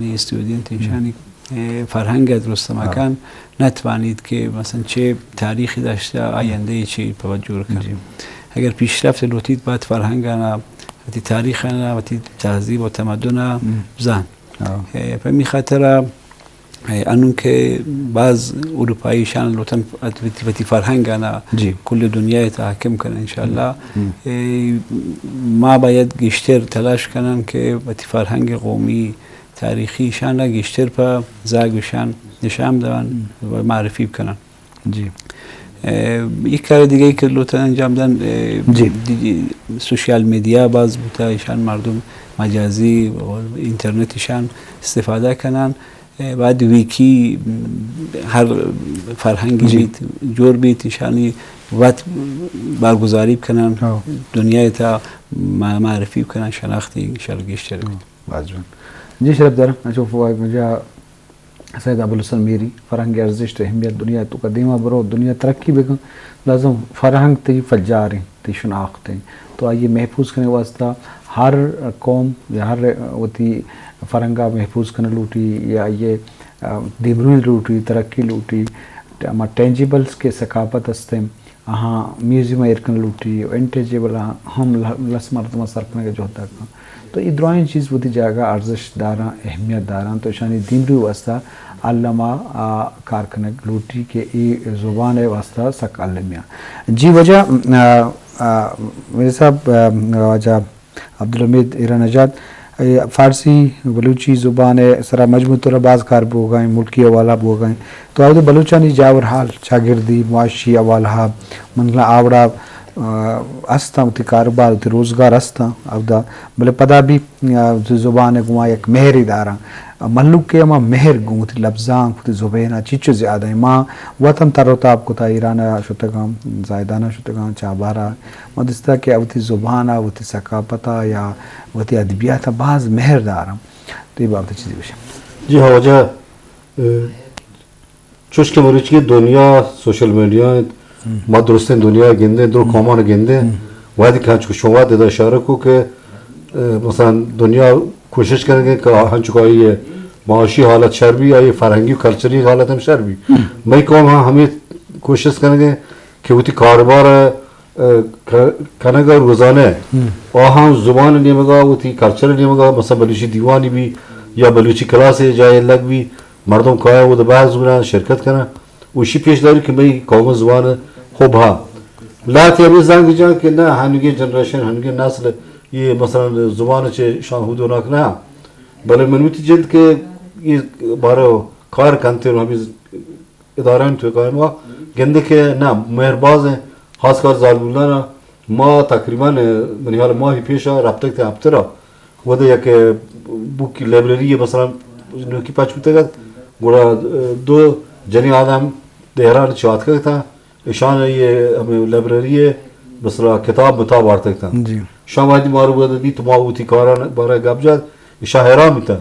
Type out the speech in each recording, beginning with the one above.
استودنت، ایشانی، اے، فرهنگ درست مکن، نتوانید که مثلاً چه تاریخی داشته، آینده چی پا جور کن. اگر پیشرفت لوٹید، باید فرهنگ انا، وتی تاریخ انا، وتی تهذیب و تمدن بزان. اے، په می خاطر، اے، انون که باز اروپایی شان لوٹن وتی، وتی فرهنگ انا کل دنیا تا حاکم کنن انشاءالله. اے، ما باید گیشتر تلاش کنن که وتی فرهنگ قومی، تاریخی شان را گیشتر په زاگ و شان نشان دون و معرفی بکنن. اے، یک کار دیگه که لوٹن انجام دن، اے، سوشیال میدیا باز بوتا، ایشان مردم مجازی و اینترنت ایشان استفاده کنن. اے، بعد ویکی، هر فرهنگی بیت، جور بیت، ایشانی وت برگزاری بکنن، دنیا تا ما-، معرفی بکنن، شناختی شر گیشتر بیت. باز جوان. جی شرف دارم، اچو فوائد مجا سید ابوالحسن میری، فرهنگ ارزشت و اهمیت دنیا توکا دیما برو، دنیا ترقی بکن، لازم فرهنگ تی فجار انت، تی شناخت انت. تو آئی محفوظ کنگ واسطہ هر قوم یا هر وتی فرهنگا محفوظ کنگ لوٹی یا آئی، آ، دیمروی لوٹی، ترقی لوٹی، اما ٹینجیبلز که ثقافت است انت، آہاں میوزیم ءَ ایر کنگ لوٹی و انٹینجیبل آہاں ہم لہ-، لس مردماں سر کنگ ءِ جہد ءَ کن۔ تو اے درائیں چیز وتی جاگہ ءَ ارزشت داراں، اہمیت داراں، تو اشانی دیمروی واسطہ الم ءَ، آ، کار کنگ لوٹی کہ اے زبان ءِ واسطہ سک المی آں۔ جی واجہ، آ، آ، میرے صاحب، آ، واجہ عبدالحمید ایران نژاد، اے فارسی بلوچی زبان ءِ سرا مجموعی طور ءَ باز کار بوگا ایں، ملکی حوالہ بوگا ایں۔ تو اود بلوچانی جاور حال، چاگردی، معاشی حوالہ، من گلاں آوڑا، آ، استاں، وتی کاروبار، وتی روزگار استاں اودا، بلے پدا بھی، آ، وتی زبان ءَ گوما یک مہرے داراں۔ مہلوک ءِ ہما مہر گوں وتی لبزانک، وتی زبین ءَ چچو زیادہ ایں۔ ما وت ہم تر و تاب کتا، ایران ءَ شتگاں، زاہدان ءَ شتگاں، چابہار ءَ۔ ما دیستا کہ وتی زبان ءَ، وتی ثقافت ءَ یا وتی ادبیات ءَ باز مہر داراں۔ تو اے بابت ءَ چیزے گوشے؟ جی ہاں واجہ، اے، چوش کہ مروچی دنیا سوشل میڈیا انت، ما درستیں دنیا گندیں، درو قومان گندیں، وہدے کہ ہنچو شما ادا اشارہ کو کہ، اے، مثلاً دنیا کوشش کنگے کہ ہنچو کہ آئی معاشی حالت شر بی، آئی فرہنگی و کلچری حالت ہم شر بی۔ مئی قوم ہم ہمیں کوشش کنگے کہ وتی کاروبار ءَ، ءَ، ک-، کنگ ءَ روزانہ آہاں زبان ءِ نیمگ ءَ، وتی کلچر ءِ نیمگ ءَ، مثلاً بلوچی دیوانی بی یا بلوچی کلاسے جاہے لگ بی، مردم کایاں اود بحث بناں، شرکت کناں، و اشی پیش داری کہ مئی قوم ءِ زبان ءِ حب ہا۔ لہتے ہمیں زانگ جان کہ نہ، ہنگیں جنریشن، ہنگیں نسل، یہ مثلاً زبان چہ شان ہودوناک نہ، بلے من وتی جند کہ یہ بارو کار کنتے و ہمیں ادارہانی توکا ما گندے کہ نہ، مہر باز ایں، خاص کر زالبولان ءَ ما تقریباً، منی حال ماہی پیش ءَ رپتگ تے ہپتر ءَ، وہدے یک بوکی لائبریری ءَ مثلاً نوکی پچ بوتگ ات، گڑا دو جنی آدم دہران چہ آتکگ اتاں، اشان ءَ یہ ہمیں لائبریری ءَ مثلاً کتاب متاب آرتگ اتاں۔ جی۔ اشان وہدی مارو وہدے دیت، ما وتی کاران بارہ ءَ گپ جت، اشان حیران بوتاں۔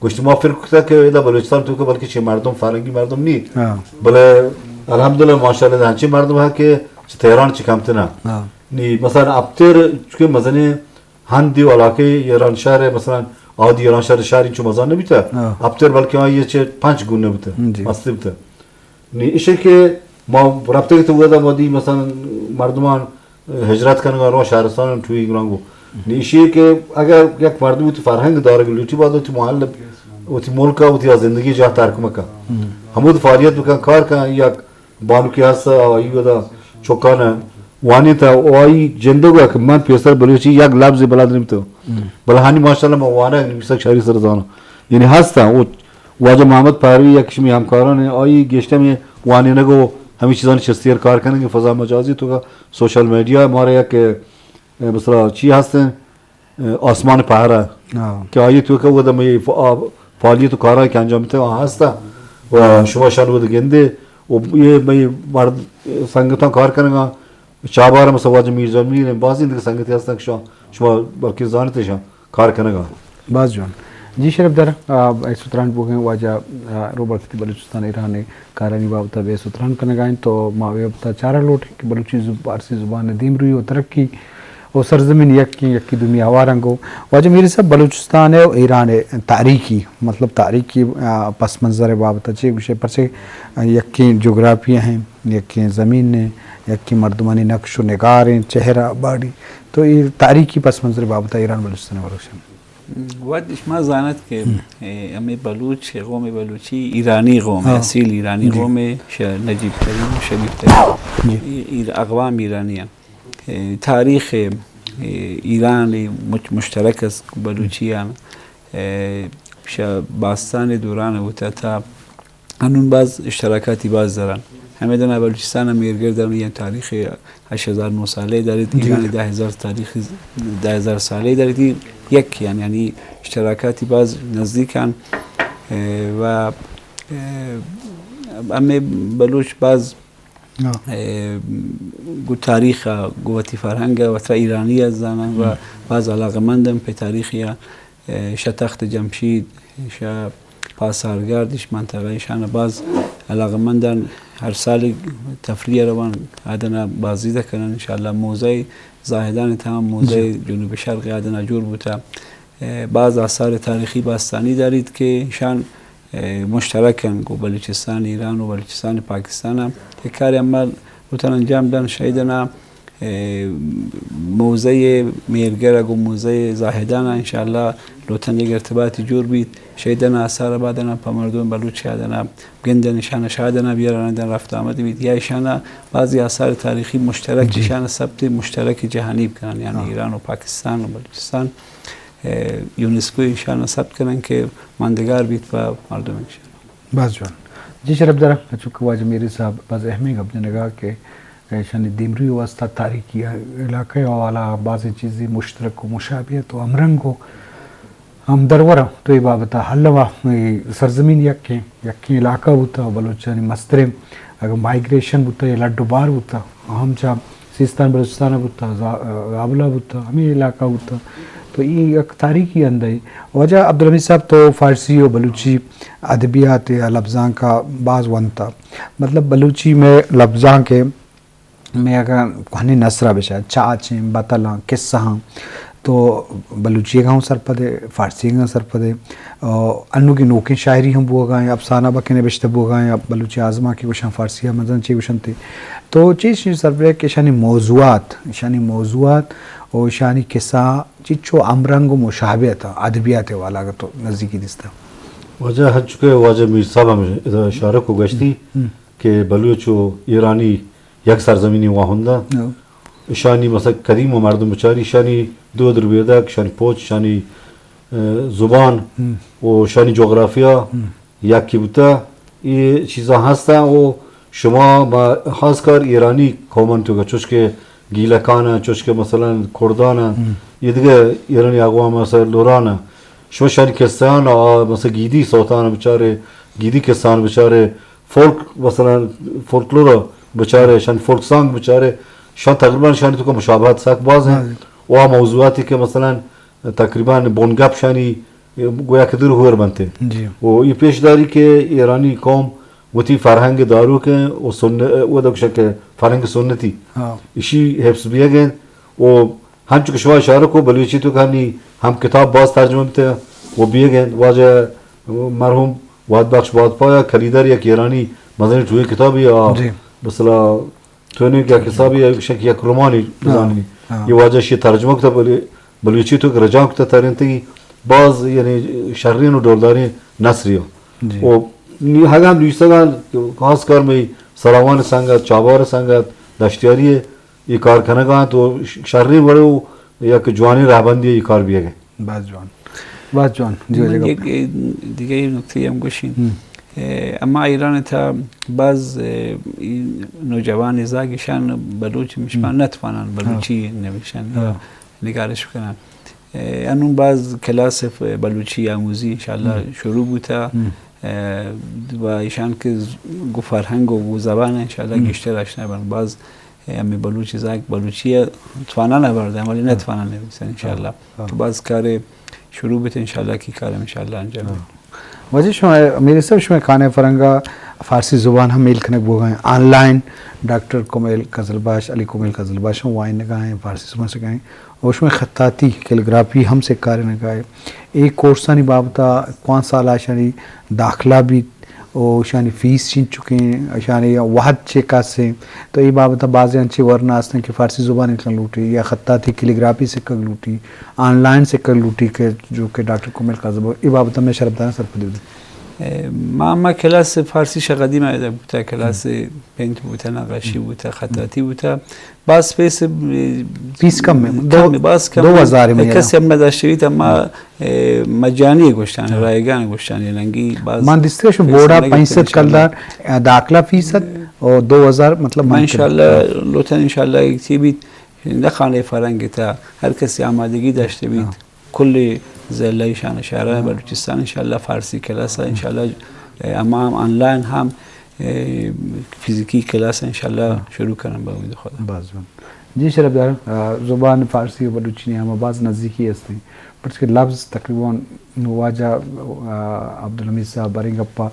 گوشت، ما فکر کتا کہ ادا بلوچستان توکا بلکہ چہ مردم، فرنگی مردم نی۔ ہاں۔ بلے الحمدللہ ماشاءاللہ ادا ہنچیں مردم ہے کہ چہ تہران چہ کمتر نہ۔ ہاں۔ نی مثلاً اپتر چونکہ مزنیں ہندی و علاقے ایران شہر ہے، مثلاً آدی ایران شہر، شہر انچو مزن نہ بیتا۔ ہاں۔ اپتر بلکہ آئی چہ پنچ گون نہ بیتا۔ جی۔ مست بیتا۔ نی اشی کہ ما رپتگ تو ودا ما دی مثلاً مردمان ہجرت کنگا رو شہرستان ٹوئی گرانگو۔ نی اشی کہ اگر یک مردم وتی فرہنگ دارگ لوٹی، باید وتی محل، وتی ملک ءَ، وتی آ زندگی جاہ ترک مکن۔ ہمود فعالیت بکن، کار کن، یک بانکی ہست، آئی ودا چکان وانی تا، و آئی جندگ ءَ کہ من پیسر بلوچی یک لفظ بلد نبیتو۔ بلے ہانی ماشاءاللہ ما وانگ نویسگ شاری سر زاناں۔ یعنی ہستاں، او واجہ محمد پہلوی یک شمی ہمکاران ہیں، آئی گیشتر میں وانینگ و ہمیں چیزانی چستی کار کنگ، فضا مجازی توکا، سوشل میڈیا، مارا یک، اے، مثلا چی ہستیں، اے، آسمان پہرا، ہاں۔ کہ آئی توکا ودا میں ف-، آ، فعالیت و کارا کہ انجام تے آ ہستا و شما شان ود گندے و یہ میں مرد سنگتاں کار کنگا، چابہار مثلا واجہ میرزا میر ہیں، بازی دیگہ سنگتی ہستن کہ شما، شما بلکہ زانتے شان کار کنگا۔ باز جوان۔ جی شرف در، آ، بحث و تران بوگیں واجہ، آ، روبرکتی بلوچستان ایران کارانی بابت بحث و تران کنگا ہیں، تو ما وے بابت چارہ لوٹیں کہ بلوچی زب-، فارسی زبان دیمروی و ترقی و سرزمین یکیں، یکے دومی آوارنگ و واجہ میر صاحب، بلوچستان و ایران تاریخی، مطلب تاریخی، آ، پس منظر بابت چے گوشے؟ پرچے یکیں جغرافیہ ہیں، یکیں زمین ہیں، یکیں مردمانی نقش و نگار ہیں، چہرہ باڑی۔ تو یہ تاریخی پس منظر بابت ایران بلوچستان بلوچستان۔ وقت شما زانت کہ، اے، ہمیں بلوچ، قوم بلوچی ایرانی قوم ہے، ہاں۔ اصیل ایرانی قوم ہے، ش-، نجیب ترین، شریف ترین۔ اقوام ایرانی ہیں۔ اے، تاریخ، اے، ایران، اے، مچ-، مشترک است بلوچی ہم، اے، ش-، باستان دوران ہوتا تھا۔ ہنون باز اشتراکاتی باز دارن۔ ہمے دنا بلوچستان ہم ایرگر دارن، یعنی تاریخ ہشت ہزار نو سالے داریت، ایران دہ ہزار تاریخ، دہ ہزار سالے داریت، یک یعنی، یعنی اشتراکاتی باز نزدیکن۔ اے، و، اے، ہمے بلوچ باز، اے، گو تاریخ، گو وتی فرہنگ، وترا ایرانی زانن و باز علاقہ مندن پہ تاریخیا۔ اے، شہ تخت جمشید، شہ پاسارگرد، اش منطقہ، ایشان باز علاقہ مندن۔ ہر سال تفریح روان، آدنا بازدید کنن۔ انشاءاللہ موزہ زاہدان تمام موزہ جنوب شرق آدنا جوڑ بوتا۔ اے، باز آثار تاریخی باستانی داریت کہ ایشان، اے، مشترکن گو بلوچستان ایران و بلوچستان پاکستان۔ اے کار عمل بوتن انجام دن شہیدنا۔ اے، موزہ میرگر ء گوں موزہ زاہدان ء انشاءاللہ لوٹن یک ارتباطی جوڑ بیت۔ شہیدان آثار آبادان ء پہ مردم بلوچ شادان ء گندن، اشان شادان ء بیاران دن رفت آمد بیت، یا اشان بعضی آثار تاریخی مشترک، جی۔ اشان ثبت مشترک جہانی بکنن، یعنی ہاں۔ ایران و پاکستان و بلوچستان، اے، یونیسکو اشان ثبت کنن کہ ماندگار بیت پہ مردم انشاءاللہ۔ باز جوان۔ جی شرف دار، چونکہ واجہ میری صاحب باز اہمیں گپ جنگا کہ ایشانی دیمروی واسطہ تاریخی علاقہ ء حوالہ بازیں چیزیں مشترک و مشابہت و ہمرنگ و ہمدرور انت۔ تو اے بابت ء ہلوا اے سرزمین یکیں، یکیں علاقہ بوتا و بلوچانی مستریں اگر مائیگریشن بوتا یا لڈ و بار بوتا، ہم چا سیستان بلوچستان ء بوتا، زا-، زابل ء بوتا، ہمے علاقہ بوتا۔ تو اے یک تاریخی ہندے۔ واجہ عبدالحمید صاحب، تو فارسی و بلوچی ادبیات ء لبزانک ء باز ونتا۔ مطلب بلوچی مئے لبزانک ء مئے اگاں کوہنیں نثر ء بچار، چاچیں، بتلاں، قصہاں، تو بلوچی ء ہم سرپد ء، فارسی ء ہم سرپد ء۔ آ، انوگیں نوکیں شاعری ہم بوگا ایں، افسانہ بکیں نبشتہ بوگا ایں، بلوچی آزمانکے گوشاں فارسی ء مزن چے گوشنت۔ تو چے شی سرپد کہ ایشانی موضوعات، ایشانی موضوعات و ایشانی قصہ چچو ہمرنگ و مشابہت ء ادبیات ء والا اگر تو نزیکی دیستا۔ واجہ ہنچو کہ واجہ میر صاحب ہم ادا اشارہ کو گشتی ہم۔ کہ بلوچ و ایرانی یک سرزمینی واہند انت۔ ہاں۔ اشانی مثلا قدیم و مردم بچاری، اشانی دود ربیدگ، اشانی پوچ، اشانی، اه، زبان ہم۔ و اشانی جغرافیا ہم۔ یکی بوتا۔ اے چیزاں ہستاں و شما ما خاص کر ایرانی قومن تو چوش کہ گیلکان، چوش کہ مثلا کردان، ہم۔ یہ دیگہ ایرانی اقوام مثلا لوران، شما اشانی قصہان، آ، مثلا گیدی صوتان بچارے، گیدی قصہان بچارے، فولک، مثلا فولکلور بچارے، شان فولک سانگ بچارے، شان تقریبا شانی تو کا مشابہت سک باز ہیں۔ باز۔ و آ موضوعاتی کہ مثلا تقریبا بنگپ شانی گویا کہ در ہور بنتے۔ جی۔ و یہ پیش داری کہ ایرانی قوم وتی فرہنگ داروک ہیں و سن-، و دکشک فرہنگ سنتی۔ ہاں۔ اشی حفظ بیگ ہیں و ہنچو کہ شما اشارہ کو بلوچی تو کہانی ہم کتاب باز ترجمہ بیتے و بیگ ہیں۔ واجہ مرحوم واد بخش وادپایا کلیدر یک ایرانی مزنی ٹوئیں کتابی آ جی۔ مثلا تو نے کیا کتابی آ یک شک یک رومانی ہاں، بزانی۔ ہاں۔ یہ واجہ شی ترجمہ کتا بلے-، بلوچی تو کہ رجان کتا ترینتگی باز یعنی شرین و ڈولدارین نثری ہو۔ جی۔ و نی ہگا ہم نویسگان خاص کر میں سراوان سنگت، چابار سنگت، دشتیاری یہ کار کنگا انت و ش-، شریں وڑے و یک جوانیں رہبندی یہ کار بیگ انت۔ باز جوان۔ باز جوان۔ جی، من واجہ یک گپ۔ دگہ نکتے ہم گوشیں۔ ہم۔ اے، اما ایران تھا باز، اے، ای نوجوان زاگ اشان بلوچ مشما ہم۔ نتوانن ہاں۔ بلوچی نوشن یا ہاں۔ نگارش کنن۔ اے، انون باز کلاس ف-، بلوچی آموزی انشاءاللہ ہم۔ شروع بوتا۔ ہم۔ اے، و ایشان کہ ز-، گو فرہنگ و گو زبان انشاءاللہ ہم۔ گیشتر آشنا بن۔ باز، اے، ہمیں بلوچی زاگ بلوچی توانان بردن، ولی ہاں۔ نتوانان نویسن انشاءاللہ۔ ہاں۔ تو باز کار شروع بیت انشاءاللہ کہ کار انشاءاللہ انجام ہاں۔ بیت۔ واجہ شما، میرے صاحب شما کانے فرنگا فارسی زبان ہم میل کنگ بوگا ہیں۔ آن لائن ڈاکٹر کمیل قزلباش، علی کمیل قزلباش ہم وائنگا ہیں، فارسی زبان سے گئے ہیں۔ اوشمئے خطاطی، کیلیگرافی ہم سکارینگا اے۔ اے کورسانی بابتا کوان سالا اشانی داخلہ بیت و اشانی فیس چنچکیں، اشانی وہد چے کسیں؟ تو اے بابتا بازیں انچیں ورنا ہستن کہ فارسی زبان ہلکن لوٹی یا خطاطی، کیلیگرافی سکگ لوٹی، آن لائن سکگ لوٹی کہ جو کہ ڈاکٹر کمیل قاضی بابا، اے بابتا مئے شرپداراں سرپدی بدے۔ اے، ما، ما کلاس فارسی شہ قدیم ءَ بوتا، کلاس پینت بوتا، نقاشی بوتا، خطاطی بوتا۔ باز فیس، اے، فیس کم ایں، دو، کم ایں، باز کم دو ایں۔ ہزار ایں، اے، کسے ہم نداشتہ بیت، اما، اے، مجانی گوشتن، ہاں۔ رایگان گوشتن، لنگی باز من دیستگاں شو فیس بورڈا ہم نگیتن پنچ سد انشاءاللہ۔ کلدار، اے، داخلہ فیس ات، او دو ہزار، مطلب، ما من انشاءاللہ لوٹن انشاءاللہ یک چی بیت، نخانے فرنگ تا ہر کسی آمادگی داشتہ بیت۔ ہاں۔ کل ضلع شان شہران بلوچستان انشاءاللہ فارسی کلاس انشاءاللہ، اے، ہما ہم آن لائن ہم، اے، فزیکی کلاس انشاءاللہ شروع کنن با امید خدا۔ باز جوان۔ جی شرپدار، آ، زبان فارسی و بلوچی نے ہما باز نزیکی ہستیں، پرچہ کہ لفظ تقریباً نوں واجہ، آ، عبدالحمید صاحب باریں گپا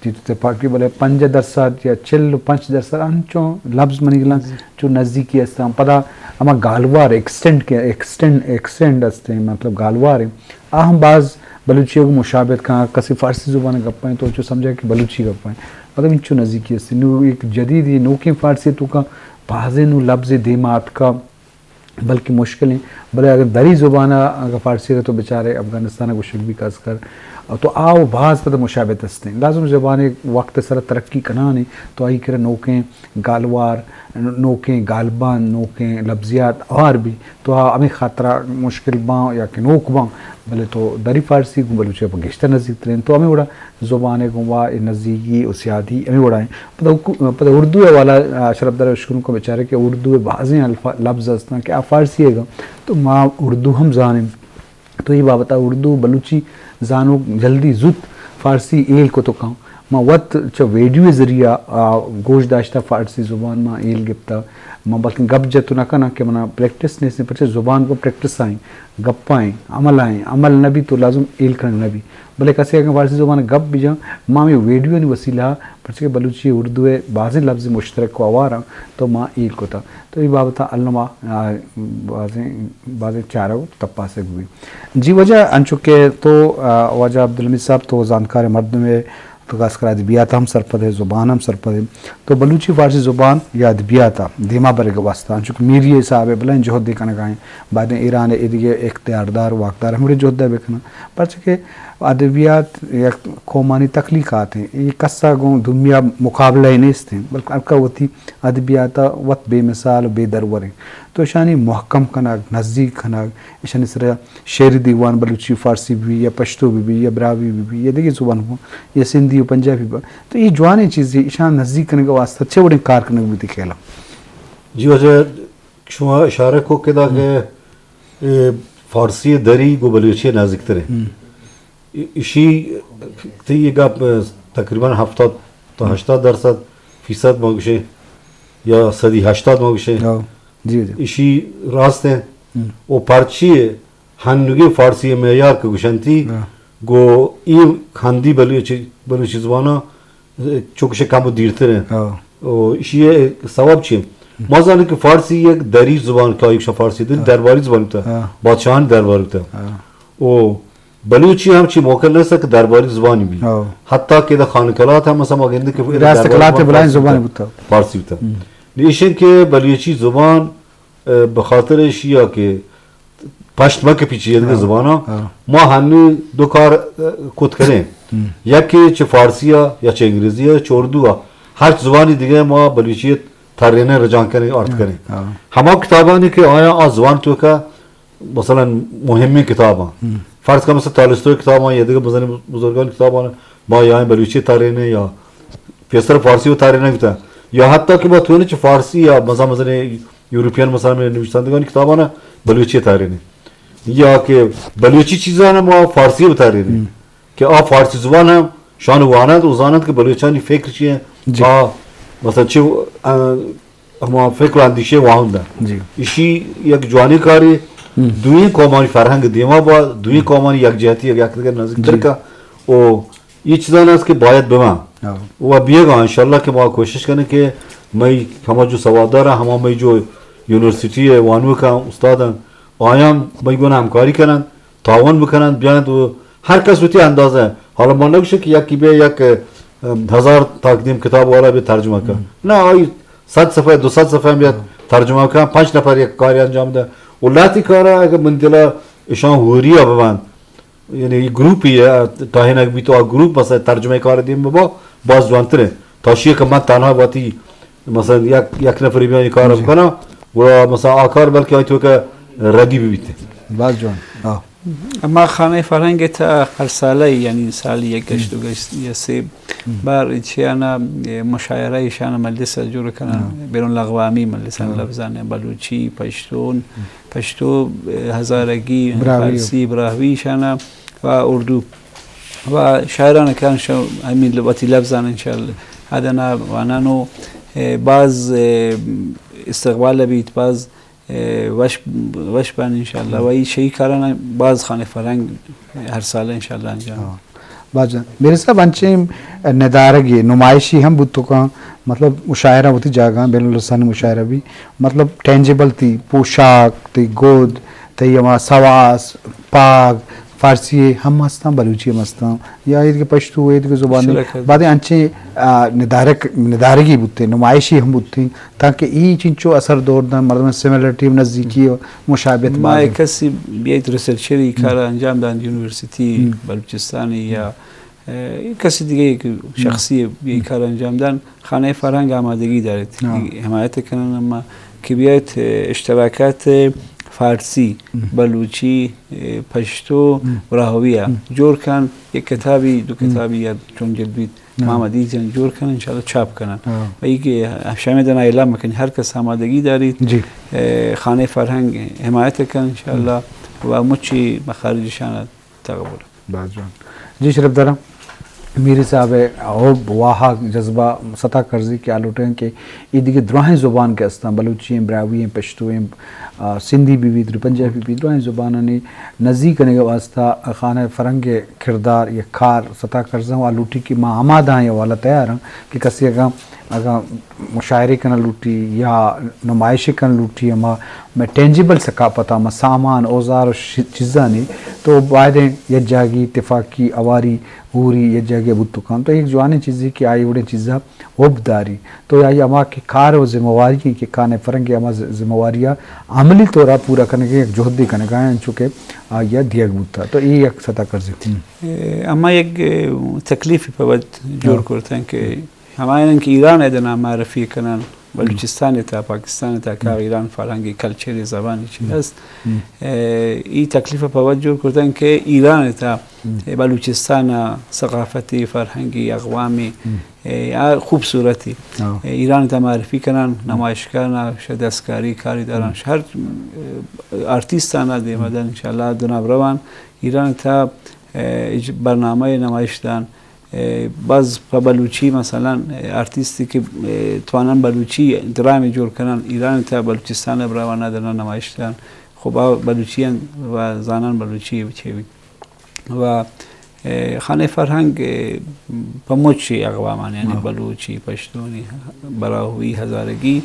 تی تو تپاکی بلے پنجاہ درصد یا چل و پنچ درصد انچو لفظ منی گلان چو نزیکی استان۔ پدا ہما گالوار ایکسٹینڈ کے، ایکسٹینڈ، ایکسٹینڈ استیں، مطلب گالوار ہیں۔ آ ہم باز بلوچی کو مشابہت کہاں، کسی فارسی زبان گپائیں تو چو سمجھا کہ بلوچی گپائیں۔ مطلب انچو نزیکی استیں۔ نو ایک جدید یہ نوکیں فارسی تو کا بازیں نو لفظ دیما آتکا۔ بلکہ مشکل ایں، بلے اگر دری زبان ءَ اگر فارسی ءَ تو بچارے افغانستان ءَ گوشگ بی خاص کر، تو آ و باز پدا مشابہت استیں۔ لازم زبان ءِ وقت ءِ سرا ترقی کنان ایں، تو آئی کرا نوکیں گالوار، نوکیں گالبند، نوکیں لفظیات ہوار بی، تو آ ہمیں خاطرا مشکل باں یا کہ نوک باں، بلے تو دری فارسی گوں بلوچی ءَ پہ گیشتر نزیک ترین۔ تو ہمیں وڑا زبان ءِ گوں وا اے نزیکی و سیادی ہمے وڑا ایں۔ پدا حکو-، پدا اردو ءِ حوالہ ءَ شرپدار اشکنوک ءَ بچارے کہ اردو ءِ بازیں الفا-، لفظ ہستاں کہ آ فارسی ءِ گاں، تو ما اردو ہم زانیں۔ تو اے بابت ءَ اردو بلوچی زانوک جلدی زوت فارسی ہیل کتو کن۔ ما وت چہ ویڈیو ءِ ذریعہ آ گوش داشتہ، فارسی زبان ما ہیل گپتہ۔ ما بلکن گپ جت نہ کناں کہ منا پریکٹس نیست، پرچہ زبان کو پریکٹس آئیں، گپائیں، عمل آئیں، عمل نہ بی تو لازم ہیل کنگ نہ بی۔ بلے کسے اگاں فارسی زبان ءَ گپ بجاں، ما ہمے ویڈیوانی وسیلہ ءَ، پرچہ کہ بلوچی اردو ءِ بازیں لفظ مشترک و ہوار آں، تو ما ہیل کتہ۔ تو اے بابت ءَ الما، آ، بازیں، بازیں چارگ و تپاسگ بی۔ جی واجہ، انچو کہ تو، آ، واجہ عبدالحمید صاحب، تو زانتکار مردمے، تو خاص کر ادبیات ہم سرپد ئے، زبان ہم سرپد ئے۔ تو بلوچی فارسی زبان یا ادبیات ءَ دیما برگ ءِ واستہ، انچو کہ میری صاحب ءَ بلائیں جہدے کنگا ایں، بعد ایران ءِ ایدگہ اقتداردار واکدار ہم وڑیں جہد ءَ بکناں۔ پرچہ کہ ادبیات یک قومانی تخلیقات ایں، اے کس ءَ گوں دومی ءَ مقابلہ ئے نیست ایں، بلکہ ہر کہ وتی ادبیات ءَ وت بے مثال و بے درور ایں۔ تو اشانی محکم کنگ، نزیک کنگ، اشانی سرا شعری دیوان بلوچی و فارسی بہ بی یا پشتو بہ بی یا براہوئی بہ بی یا دگہ زبان بہ یا سندھی و پنجابی بہ، تو اے جوانیں چیزے، اشان نزیک کنگ ءِ واستہ چے وڑیں کار کنگ بیت خیال ءَ؟ جی واجہ، شما اشارہ کو کہ دا کہ، اے، فارسی دری گو بلوچی نزیکتر ایں۔ ہم۔ ای-، اشی تئی گپ تقریباً ہفتاد تا ہشتاد درصد، فیصد ما گوشیں یا صدی ہشتاد ما گوشیں۔ ہاں۔ جی، جی۔ اشی راست ایں۔ ہم۔ او پرچی ہنوگیں فارسی معیار کہ گوشنتی، ہاں۔ گو ای ہندی بلوچی، بلوچی زبان ءَ چوکش کم و دیرتر ایں۔ ہاں۔ او اشی سبب چی؟ ہم۔ ما زانیں کہ فارسی یک دری زبان کہ آئی گوشن فارسی دری، ہاں۔ درباری زبان بوتا۔ ہاں۔ بادشاہانی دربار بوتا۔ ہاں۔ او بلوچی ہم چی موقع نیست کہ درباری زبانی بی۔ ہاں۔ حتی کہ دا خانکلات ہم مثلاً ما گندیں کہ ریاست درباری کلات زبان بلائیں فارسی زبان بوتا۔ بوتا۔ فارسی بوتا۔ ہم۔ نی ایشیں کہ بلوچی زبان، اے، بخاطر اشیا کہ پشت مہ کپی چہ ایدگہ، ہاں، زباناں۔ ہاں۔ ما ہنی دو کار، اے، کت کنیں۔ ہم۔ یکے چہ فارسی ءَ یا چہ انگریزی ءَ، چہ اردو ءَ، ہرچ زبانی دگہ ما بلوچی ءَ ترینیں، رجانک کنیں، آرت، ہاں، کنیں۔ ہاں۔ ہما کتابانی کہ آیاں آ زبان توکا مثلاً مہمیں کتاباں۔ ہم۔ فرض کن مثلاً تالستوئی کتاباں یا دگہ مزنیں بزرگانی کتاباں ما یا بلوچی ءَ ترینیں یا پیسر فارسی ءَ ترینگ بوتگ، یا حتی کہ ما توانیں چہ فارسی یا مزن مزنیں یورپین مثلاً نویسندگانی کتاباں بلوچی ءَ ترینیں، یا کہ بلوچی چیزاں ما فارسی ءَ بترینیں، ہم۔ کہ آ فارسی زبان ہم شان وانند و زانند کہ بلوچانی فکر چی ایں، جی۔ آ مثلاً چی، آ، ہما فکر و اندیشہ واہند ایں۔ جی۔ اشی یک جوانیں کارے، ہم۔ دوئیں قومانی فرہنگ دیما با، دوئیں قومانی یکجہتی یک، یکدگر نزیکتر، جی۔ کا۔ او اے چیزان است کہ باید بمان۔ ہاں۔ و بیگا انشاءاللہ کہ ما کوشش کنیں کہ مئی ہما جو سوادار ایں، ہما مئی جو یونیورسٹی ءِ وانوکاں، استاداں، آیاں بہ گون ہمکاری کننت، تعاون بکننت، بیانت و ہر کس وتی اندازہ. حالا ما نگوشیں کہ یکی بیا یک، ام، ہزار تاکدیم کتاب والا بیا ترجمہ کن. نہ، آئی صد صفحہ، دو صد صفحہ بیا ترجمہ کن، پنچ نفر یک کاری انجام دہ. و لہتی کارا اگر من دلا اشان ہوری ببند، یعنی ای گروپی ءَ ٹاہینگ بیت و آ گروپ مثلاً ترجمہ کار دیم ببا، باز جوانتر انت. تا شی کہ من تنہا وتی مثلاً یک، یک نفری بیان ای کار بکناں، گڑا مثلاً آ کار بلکہ آئی تو کہ ردی ببیت. باز جوان. آ. اما خانہ فرہنگ ءِ تہا ہر سالہ، یعنی سالی یک گشت و گشت یا سے بار چیانا، اے، مشاعرہ ایشانا مجلس جوڑ کنن، بین الاقوامی مجلس، لفظان بلوچی، پشتون، پشتو، اے، ہزارگی، براہوئی. فارسی، براہوئی ایشانا و اردو و شاعران کن شو ہمین وتی لفظان انشاءاللہ ادنا وانانو، اے، باز، اے، استقبال بیت، باز اے، وش، وش بان انشاءاللہ. و ای شئی کاران باز خانہ فرہنگ ہر سال انشاءاللہ انجام. ہاں. باز جان. میر صاحب، انچیں ندارگے، نمائشی ہم بوت کن، مطلب مشاعرہ وتی جاگہ، بین الاقوامی مشاعرہ بھی، مطلب ٹینجیبل تئی پوشاک، تئی گد، تئی ہما سواس، پاگ، فارسی ہم ہستاں، بلوچی ہم ہستاں، یا اے دگہ پشتو، اے دگہ زبان. بعد انچیں، آ، ندارگ، ندارگی بوتیں، نمائشی ہم بوتیں، تاکہ ای چنچو اثر دور دن، مردم سملرٹی و نزدیکی و مشابہت ما باز. یک کسی بیایت ریسرچری کار انجام دان، یونیورسٹی بلوچستانی یا، اے، کسی دیگہ یک شخصی بیایت کار انجام دان، خانہ فرہنگ آمادگی داریت، حمایت کنن اما کہ بیایت، اے، اشتراکات فارسی، بلوچی، اے، پشتو، براہوئی ءَ جوڑ کن، یک کتابی، دو کتابی یا چون جلد بیت، ما مدی جن جوڑ کنن، انشاءاللہ چاپ کنن. و ای کہ شمے دنا اعلان مکنی، ہر کس آمادگی داریت، اے، خانہ فرہنگ حمایت کن انشاءاللہ، و مچی مخارج شان تقبل. باز جوان. جی شرف دارم. میری صاحب ءِ حب، واہگ، جذبہ ستا کرزی کہ آ لوٹیں کہ اے دگہ دراہیں زبان کہ استاں، بلوچی ایں، براہوئی ایں، پشتو ایں، آ، سندھی بہ بیت، پنجابی بہ بیت، دراہیں زبانانی نزیک کنگ ءِ واسطہ خانہ فرہنگ ءِ کردار یا کار ستا کرزاں و آ لوٹی کہ ما ہما داہیں حوالہ تیاراں کہ کسی اگاں، اگاں مشاعرے کنگ لوٹی یا نمائشے کنگ لوٹی، ہما مئے ٹینجیبل ثقافت، ہما سامان، اوزار و ش-، چیزانی تو بایدیں یک جاگی اتفاقی، اواری، ہوری یک جاگہ بوت کنت. تو یک جوانیں چیزے کہ آئی وڑیں چیزا حب داری. تو آئی ہما کہ کار و ذمہ واری ایں کہ خانہ فرہنگ ءِ ہما ذ-، ذمہ واری ءَ عملی طور ءَ پورا کنگ ءِ یک جہدے کنگ ءَ انت، انچو کہ آئی ءَ دیگ بوتگ. تو اے یک ستا کرزی. اے، ہما یک، اے، تکلیفے پہ وت جوڑ کرتن کہ ہمایان کہ ایران ءِ دنا معرفی کنن، بلوچستان ءِ تہا، پاکستان ءِ تہا کہ ایران فرہنگی کلچری زبانی چی ہست. اے، ای تکلیف پہ وت جوڑ کرتن کہ ایران ءِ تہا، اے، بلوچستان ءِ ثقافتی، فرہنگی، اقوامی، اے، آ خوبصورتی، اے، ایران ءِ تہا معرفی کنن، نمائشگاہاں، شہ دستکاری، کاری داران، شہ ہر، اے، آرٹسٹانا دیما دن، انشاءاللہ دنیا بروان، ایران ءِ تہا، اے، اچ برنامہ نمائش دان، اے، باز پہ بلوچی مثلاً، اے، آرٹسٹے کہ، اے، توانن بلوچی ڈرامے جوڑ کنن، ایران ءِ تہا بلوچستان ءَ براہوانا دنن نمائش دان. خب آ بلوچی انت و زانن بلوچی چے بیت. و، اے، خانہ فرہنگ، اے، پہ مچ اقوامان، یعنی بلوچی، پشتونی، براہوئی، ہزارگی،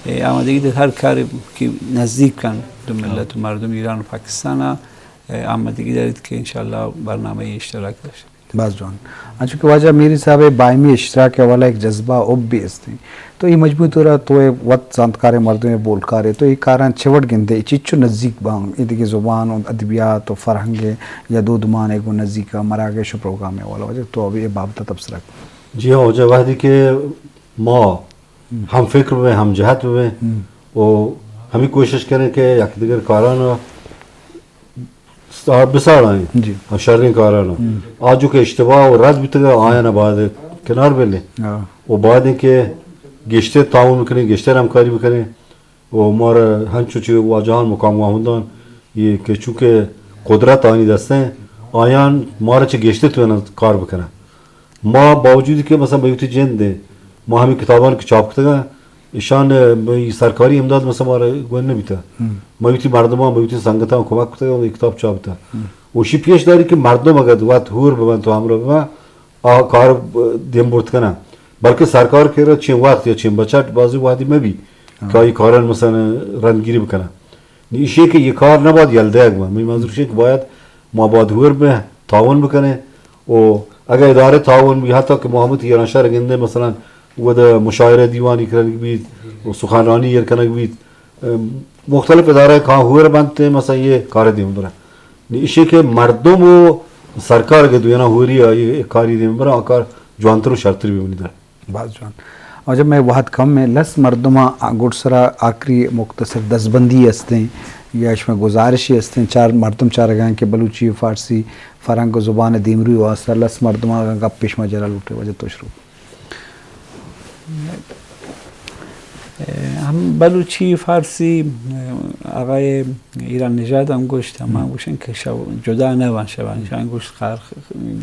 اے، آمادگی داریت ہر کارے کہ نزدیک کن دو ملت و مردم ایران و پاکستان ءَ، اے، آمادگی داریت کہ انشاءاللہ برنامہ اشتراک داشت. باز جوان. انچو کہ واجہ میری صاحب ءِ باہمی اشتراک ءِ حوالہ یک جذبہ حب بھی است انت. تو اے مجموعی طور ءَ تو اے وت زانتکاریں مردمے، بولکارے، تو اے کاراں چہ وڑ گندے، اے چچو نزیک باں، اے دگہ زبان و ادبیات و فرہنگ ءِ یا دودمان ءِ گوں نزیک ءَ مراگش و پروگرام ءِ حوالہ، واجہ تو ابھی اے بابت ءَ تبصرہ کن. جی ہاں، واجہ وہدے کہ ما ہم فکر ببیں، ہم جہت ببیں و ہمے کوشش کنیں کہ یک دگر کاران ءَ سا-، بساڑائیں، جی. ہم شریں کاران ءَ. آ جو کہ اشتباہ و رد بیتگ، آیان ءَ باید کنار بلیں. و باید انت کہ گیشتر تعاون بکنیں، گیشتر ہمکاری بکنیں. و مارا ہنچو چہ واجہان، مقام واہندان، یہ کہ چونکہ قدرت آنی دست ہیں، آیان مارا چہ گیشتر توانن کار بکنن. ما باوجود کہ مثلاً بہ وتی جند ایں، ما ہمے کتابان کہ چاپ کتگاں، ایشان، ء، بہ سرکاری امداد مثلاً مارا گون نہ بیتہ. ما وتی مردماں، بہ وتی سنگتاں کمک کتگ و اے کتاب چاپ بیتہ. و اشی پیش داری کہ مردم اگر وت ہور ببنت و ہمراہ ببنت، آ کار دیم برت کنن. بلکہ سرکار کرا چین وقت یا چین بچٹ بازی وحدی مبی. کہ آئی کاران مثلاً رندگیری بکنن. نی ایشی کہ یہ کار نباید یل دیگ بہ، منی منظور ایشی کہ باید ما باید ہور بہ تعاون بکنیں و اگر ادارے تعاون بہ، حتی کہ محمد ایران شہر گندے مثلاً ودا مشاعرہ دیوانی کنگ بیت و سخنرانی ایر کنگ بیت، ام، مختلف ادارہ کاں ہور بنت، مثلاً یہ کار دیم برا. نی ایشی کہ مردم و سرکار کے دوینا ہوری آ یہ کاری دیم برا، آ کار جوانتر و شرتر بہ منی در. باز جوان. اور جب میں وہد کم میں لس مردماں گڈ سرا آخری مختصر دزبندی ہستیں یا شما گزارشی ہستیں، چار مردم چارگاں کہ بلوچی و فارسی فرہنگ و زبان دیمروی واسطہ لس مردماں گپ پیش ما جرا لوٹے، واجہ تو شروع. ہم بلوچی، فارسی، آقای ایران نژاد ہم گوشت، ہما گوشن کہ شو جدا نہ بان، شوان شان گوشت خار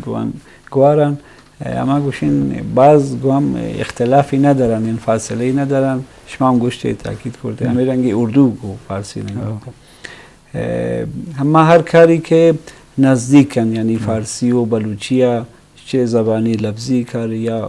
گوان گواران، ہما گوشن باز گوام اختلافی ندارن، یعنی فاصله‌ای ندارن. شما ہم گوشتے، تاکید کرتے، ہمیں رنگی اردو کو فارسی نہیں. ہما ہر کاری کہ نزدیکن، یعنی فارسی و بلوچی چہ زبانی لفظی کار یا